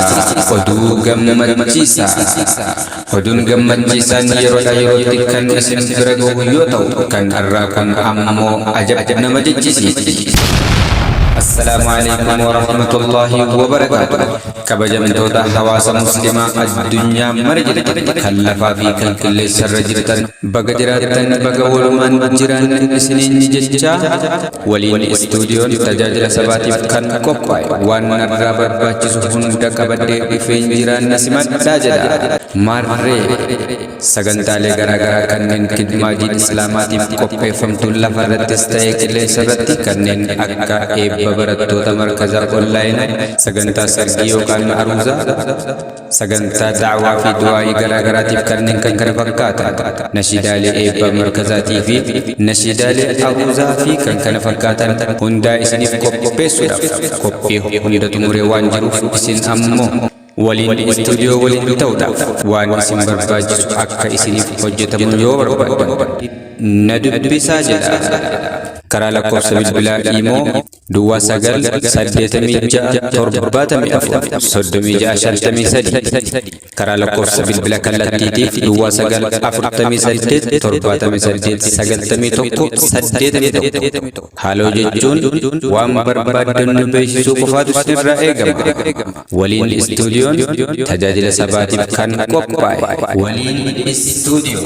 Oduu gammachiisaa. Oduun gammachiisaan yeroodhaa yerootti kan isin bira gahu yoo ta'u, kan har'aa kun ammoo ajab nama jechisiisi. Assalaamu alaikum warahmatullaahi wabarakaatuh. Kabajamtoota hawaasa muslimaa addunyaa mara jirtan, kan lafaa fi kan qilleensarra jirtan, baga jiraattan, baga walumaan jiraanne isiniin jechaa, Waliin Istuudiyoon tajaajila sabaatiif kan qophaa'e waan narraa barbaachisu hunda qabadhee dhufeen jiraa na simadhaa jedha. Maarree! Sagantaalee garaa garaa kanneen kidmaa diin Islaamaatiif qopheeffamtu lafarrattis ta'ee qilleensarratti kanneen akka eebba barattoota markaza onlaayinaa, sagantaa sargii yookaan aruuzaa, Sagantaa da'waa fi du'aa'ii garaa garaatiif kanneen kan kana fakkaatan, nashiidaalee eebba markazaatii fi nashiidaalee aruuzaa fi kan kana fakkaatan hundaa isiniif qopheessuudhaaf qophii hunda xumuree waan jiruuf isin ammoo waliin istuudiyoo waliin ta'uudhaaf waan isin barbaachisu akka isiniif hojjetamu yoo barbaaddan na dubbisaa jedha. Karaa lakkoofsa bilbilaa iimoo Duwwaa 9 86 74 36 53 karaa lakkoofsa bilbila kallattiitiif duwwaa 9 48 78 91 81 Haaloo jechuun waan barbaaddan nu beeksisuu qofaatu isinirraa eegama. Waliin Istuudiyoon tajaajila sabaatiif kan qophaa'e. Waliin Istuudiyoo.